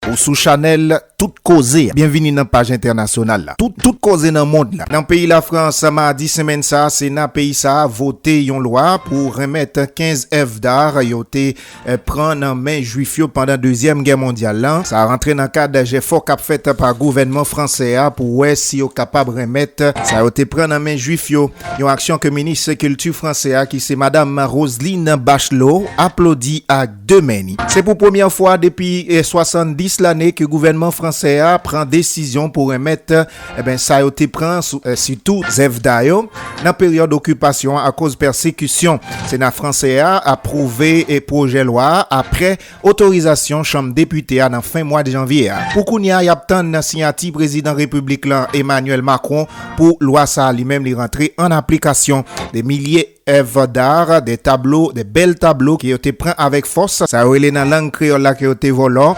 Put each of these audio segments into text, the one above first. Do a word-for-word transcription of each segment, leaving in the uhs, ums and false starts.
Ou sou chanèl Tout Koze a. Byenvini nan paj entènasyonal la. Tout, tout koze nan mond la. Nan peyi Lafrans, madi semèn sa a, Sena peyi sa a vote yon lwa pou renmèt kenz èv dar yo te, eh, pran nan men Jwif yo pandan Dezyèm Gè Mondyal la. Sa rantre nan kad jefò k ap fèt pa gouvènman fransè a pou wè si yo kapab renmèt sa yo te pran nan men Jwif yo. Yon aksyon ke minis kilti fransè a, ki se Madam Roselyne Bachelot, aplodi ak de men li. Se pou premyè fwa depi, eh, swasanndis lane ke gouvènman fransè a pran desizyon pou renmèt, eh ben, sa yo te pran, sou, eh, sitou zèv dar yo, nan peryòd okipasyon an akoz pèsekisyon. Sena fransè a apwouve, eh, pwojè lwa a apre otorizasyon Chanm Depite a nan fen mwa janvye a. Pou kounye a, y ap tann siyati prezidan repiblik lan, Emmanuel Macron, pou lwa sa a li menm li rantre an aplikasyon. De milye èv dar, de tablo, de bèl tablo ke yo te pran avèk fòs, sa yo rele nan lang kreyòl la ke yo te vòlò,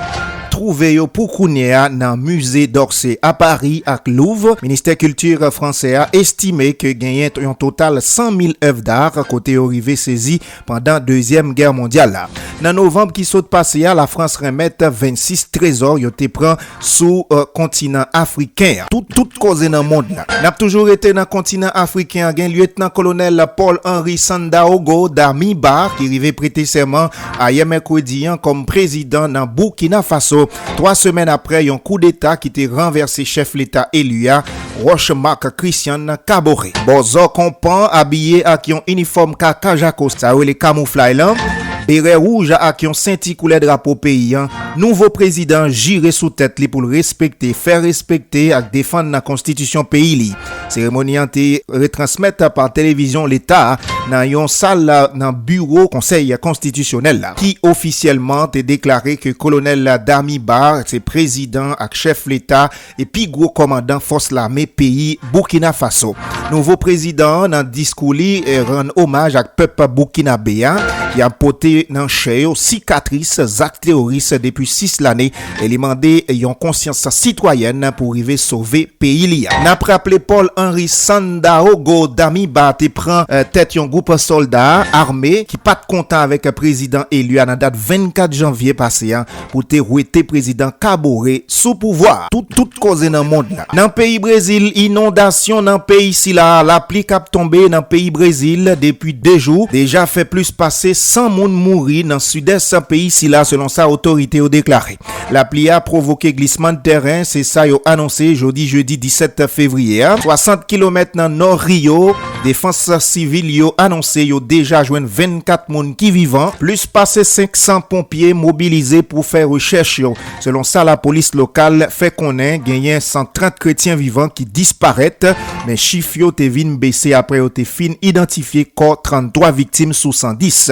twouve yo pou kounye a nan Musée d'Orsay a Pari ak Louvre. Ministè Kilti fransè a estime ke genyen yon total san mil èv dar kote yo rive sezi pandan Dezyèm Gè Mondyal la. Nan novanm ki sot pase a, Lafrans renmèt vennsis trezò yo te pran sou, eh, kontinan afriken an. Tout, tout koze nan mond la. N ap toujou rete nan kontinan afriken an. Gen Lyetnan Kolonèl Paul Henri Sandaogo Damiba ki rive prete sèman ayè mèkredi an kòm prezidan nan Burkina Faso, twa semèn apre yon koudeta ki te ranvèse chèf leta eli a, Roch Marc Christian Kaboré. Bòzò konpan abiye ak yon inifòm kaka jako, sa yo rele kamouflay lan, berè wouj ak yon senti koulè drapo peyi an, nouvo prezidan jire sou tèt li pou l respekte, fè respekte ak defann nan konstitisyon peyi li. Seremoni an te retransmèt pa televizyon leta a nan yon sal nan biwo Konsèy Konstitisyonèl la, ki ofisyèlman te deklare ke Kolonèl Damiba se prezidan ak chèf leta e pi gwo kòmandan fòs lame peyi Burkina Faso. Nouvo prezidan an, nan diskou li, eh, rann omaj ak pèp boukinabe a, ki ap pote nan chè yo sikatris zak teworis depi sis lane, e li mande yon konsyans sitwayèn pou rive sove peyi li a. N ap raple Paul Henri Sandaogo Damiba te pran, eh, tèt yon gwoup sòlda ame ki pa t kontan avèk prezidan eli a nan dat vennkat janvye pase a, pou te wete prezidan Kaboré sou pouvwa a. Tout, tout koze nan mond la. Nan peyi Brezil, inondasyon nan peyi sila a, lapli k ap tonbe nan peyi Brezil depi de jou deja fè plis pase san moun mouri nan sidès peyi sila, selon sa otorite yo deklare. Lapli a pwovoke glisman de tèren, se sa yo anonse jodi jedi disèt fevriye a. Swasant kilomèt nan nò Rio, defans sivil yo anonse yo deja jwenn vennkat moun ki vivan. Plis pase senk san ponpye mobilize pou fè rechèch yo. Selon sa lapolis lokal fè konnen, genyen san trant kretyen vivan ki disparèt, men chif yo te vin bese apre yo te fin idantifye kò tranntwa viktim sou san dis.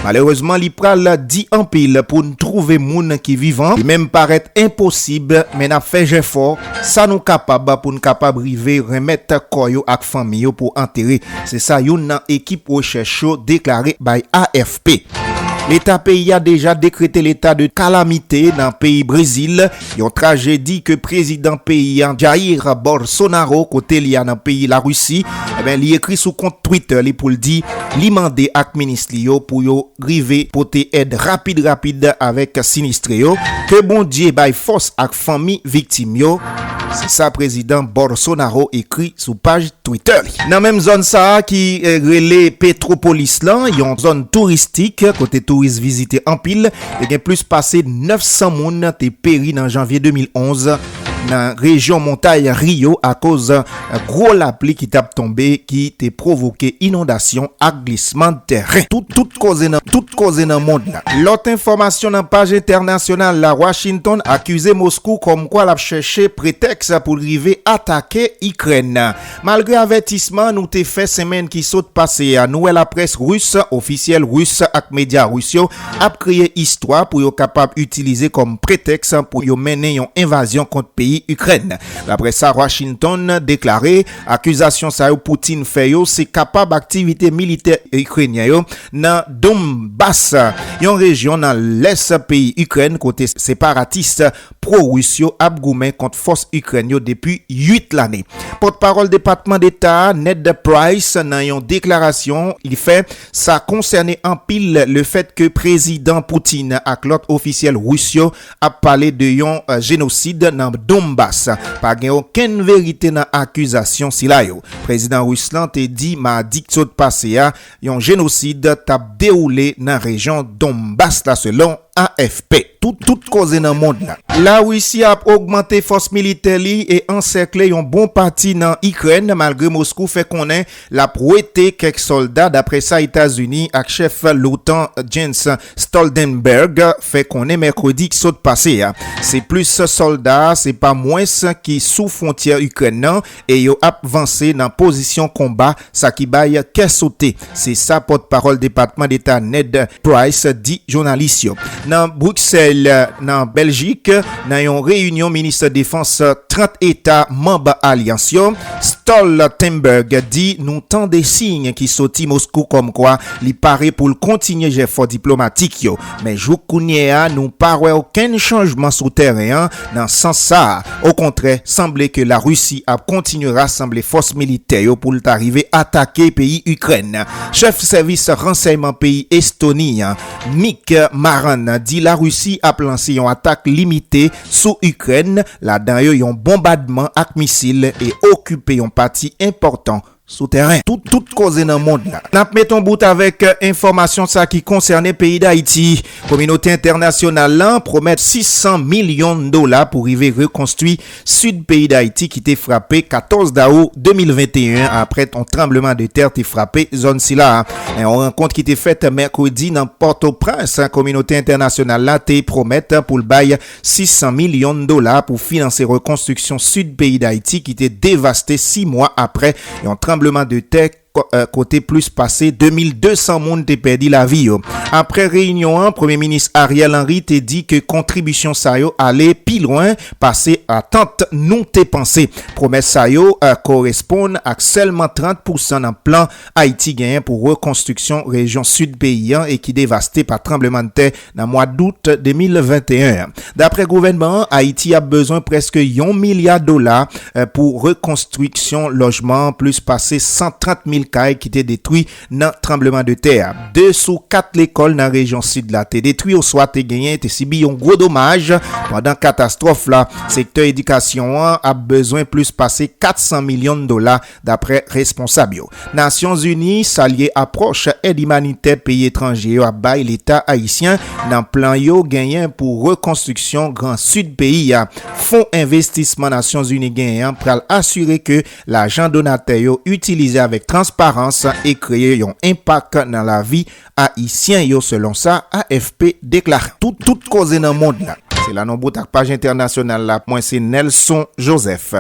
Malerezman, li pral di anpil pou n twouve moun ki vivan. Li menm parèt enposib, men n ap fè jefò, sa nou kapab pou n kapab rive renmèt kò yo ak fanmi yo pou antere. Se sa youn nan ekip rechèch yo deklare bay A F P. Leta peyi a deja dekrete leta de kalamite nan peyi Brezil, yon trajedi ke prezidan peyi a, Jair Bolsonaro, kote li a nan peyi Larisi, e ben, li ekri sou kont Twitter li pou l di li mande ak minis li yo pou yo rive pote èd rapid rapid avèk sinistre yo. Ke Bondye bay fòs ak fanmi viktim yo. Se sa prezidan Bolsonaro ekri sou paj Twitter li. Nan menm zòn sa a ki, eh, rele Petropolis lan, yon zòn touristik kote touris vizite anpil, te gen plis pase nèf san moun te peri nan janvye de mil onz nan rejyon montay Rio akoz, eh, gwo lapli ki t ap tonbe ki te pwovoke inondasyon ak glisman de tèren. Tout, tout koze nan, tout koze nan mond la. Lòt enfòmasyon nan paj entènasyonal la, Washington akize Moskou kòmkwa l ap chèche pretèks pou l rive atake Ikrèn. Malgre avètisman nou te fè semèn ki sot pase a, nouvèl laprès ris, ofisyèl ris ak medya ris yo ap kreye istwa pou yo kapab itilize kòm pretèks pou yo mennen yon envazyon kont peyi peyi Ikrèn. Daprè sa Washington deklare, akizasyon sa yo Putin fè yo se kapab aktivite militè ikrenyen yo nan Donbas, yon rejyon nan lès peyi Ikrèn kote separatis pwo-ris yo ap goumen kont fòs Ikrèn yo depi uit lane. Pòtpawòl Depatman Deta a, Ned Price, nan yon deklarasyon li fè, sa konsène anpil lefèt ke Prezidan Putin ak lòt ofisyèl ris yo ap pale de yon, eh, jenosid nan Donbas. Pa gen okenn verite nan akizasyon sila yo. Prezidan ris lan te di madi k sot pase a, yon jenosid t ap dewoule nan rejyon Donbas la, selon A F P. Tout, tout koze nan mond lan. Larisi ap ogmante fòs militè li e ansèkle yon bon pati nan Ikrèn, malgre Moskou fè konnen l ap wete kèk sòlda, daprè sa Etazini ak chèf l'OTAN Jens Stoltenberg fè konnen mèkredi k sot pase a. Se plis sòlda, se pa mwens, ki sou fwontyè Ikrèn nan e yo ap vanse nan pozisyon konba, sa ki bay kè sote. Se sa pòtpawòl Depatman Deta Ned Price di jounalis yo. Nan Briksèl, nan Bèljik, nan yon reyinyon minis defans trant eta manm alyans yo, Stoltenberg di nou tande siy ki soti Moskou kòmkwa li pare pou l kontinye jefò diplomatik yo. Men jouk kounye a, nou pa wè okenn chanjman sou teren an nan sans sa a. Okontrè, sanble ke Larisi ap kontinye rasanble fòs militè yo pou l ta rive atake peyi Ikrèn. Chèf sèvis ransèyman peyi Estoni an, Mik Maran, di Larisi ap lanse yon atak limite sou Ikrèn, ladan yo yon bonbadman ak misil e okipe yon pati enpòtan sou teren. Tout, tout koze nan mond lan. N ap met yon bout avèk, eh, enfòmasyon sa ki konsène peyi Dayiti. Kominote entènasyonal lan pwomèt sis san milyon dola pou rive rekonstwi sid peyi Dayiti ki te frape katòz dawou de mil venteyen, aprè yon tranbleman de tè te frape zòn sila a. Yon rankont ki te fèt mèkredi nan Pòtoprens, kominote entènasyonal la te pwomèt pou l bay sis san milyon dola pou finanse rekonstriksyon sid peyi Dayiti ki te devaste sis mwa aprè yon tranbleman de tè ko-, eh, kote plis pase de mil de san moun te pèdi lavi yo. Aprè reyinyon an, Premye Minis Ariel Henry te di ke kontribisyon sa yo ale pi lwen pase atant nou te panse. Pwomès sa yo, eh, koresponn ak sèlman trant pousan nan plan Ayiti genyen pou rekonstriksyon rejyon sid peyi an e ki devaste pa tranblemanntè nan mwa dout de mil venteyen an. Daprè gouvènman an, Ayiti ap bezwen prèske yon milya dola, eh, pou rekonstriksyon lòjman plis pase san trant mil kay ki te detwi nan tranblemanntè a. De sou kat lekòl nan rejyon sid la te detwi oswa te genyen, te sibi yon gwo domaj pandan katastwòf la. Sektè edikasyon an ap bezwen plis pase kat san milyon dola, daprè responsab yo. Nasyonzini salye apwòch èd imanitè peyi etranje yo ap bay Leta ayisyen nan plan yo genyen pou rekonstriksyon Gran Sid peyi a. Fon envestisman Nasyonzini genyen an pral asire ke lajan donatè yo itilize avèk transparans e kreye yon enpak nan lavi ayisyen yo, selon sa A F P deklare. Tout, tout koze nan mond lan. Se la nou bout ak paj entènasyonal la. Mwen se Nelson Joseph.